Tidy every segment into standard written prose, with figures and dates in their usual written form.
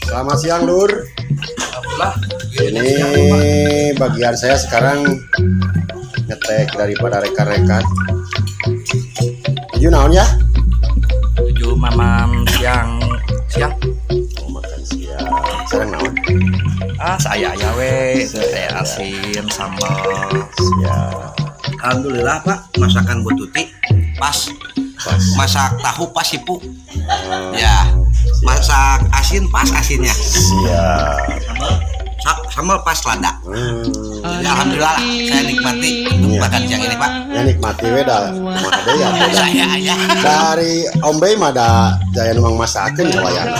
Selamat siang, Lur. Ini bagian saya sekarang ngetek daripada rekan-rekan. Tuju naon ya? Tuju mamam siang siang. Mau makan siang. Sekarang naon? Ah, saya aya we, Saya teh asin sambal. Siap. Alhamdulillah, Pak, masakan Bu Tuti pas. Pas. Masak tahu pas ibu. Ya, masak asin pas asinnya. Siap. Sambal pas lada. Ya, alhamdulillah lah, saya nikmati untuk makan siang ini, Pak. Ya nikmati we da kumaha deui atuh da. Saya ya. Dari Om Bey mah da jaya nu mangmasakeun wayang.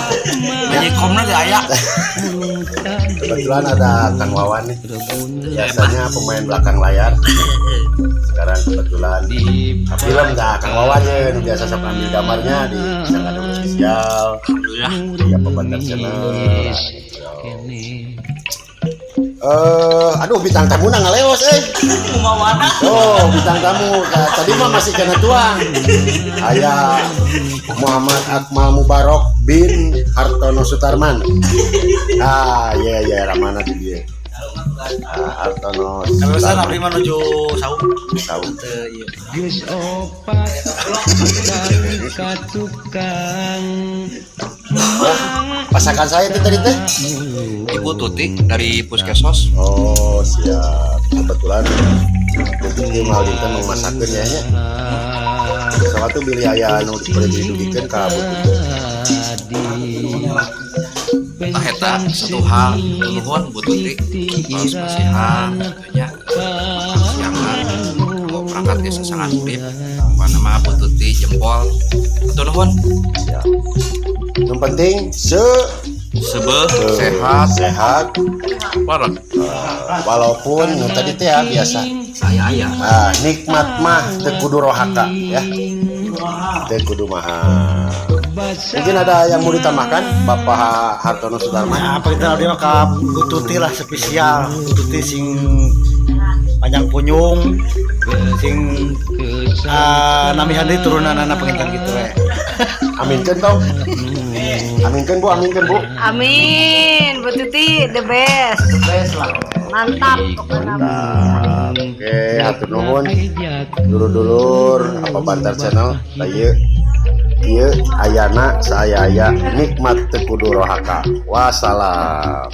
Menyikomna ge aya. Kebetulan ada Kang Wawan nih. Biasanya pemain belakang layar. Sekarang kebetulan film dah Kang Wawan ya nu biasa sok ambil gambarnya di Sanggar Spesial. Alhamdulillah. Di apa Bantar Channel. Gitu. Eh, aduh, bintang tamu na ngaleos eh. Oh, bintang tamu. Nah, tadi mah masih kena tuang. Aya Muhammad Akmal Mubarok bin Hartono Sutarman. Ah, iya iya ramana di dia. Ah, Hartono Kalau saya Sutarman. Abdi menuju saung. Saung. Teu ieu. Geus opat ka tukang. Pasakan saya itu tadi teh. Ibu Tuti dari Puskesos. Oh, siap. Kebetulan Tuti mal dinten mangmasakeun ya nya. Soalnya tuh bilih aya anu bade didugikeun ka Bu Tuti. Tah eta satu hal, nuhun Bu Tuti. Tos masihan kitu nya. Siangan kanggo perangkat desa sangat urip. Pokona mah Bu Tuti jempol. Hatur nuhun. Siap. Yang penting se Sebeh sehat sehat wareg. Walaupun nu tadi teh ya biasa. Saya aya. Ah, nikmat mah teu kudu rohaka ya. Teu kudu mahal. Mungkin ada yang mau ditambahkan, Bapak Hartono Sudarman? Nah, apa kita abdi mah ka Bu Tuti lah spesial. Bu Tuti sing panjang punyung, sing nambihan deui turunanana panginten gitu we. Aminkeun tong. Aminkeun, Bu, aminkeun, Bu. Amin, Bu Tuti the best. The best lah. Mantap pokoknya. Mantap. Oke, hatur nuhun. Dulur-dulur apa Bantar Channel, tah ieu ieu ayana saaya-aya nikmat teu kudu rohaka. Wassalam.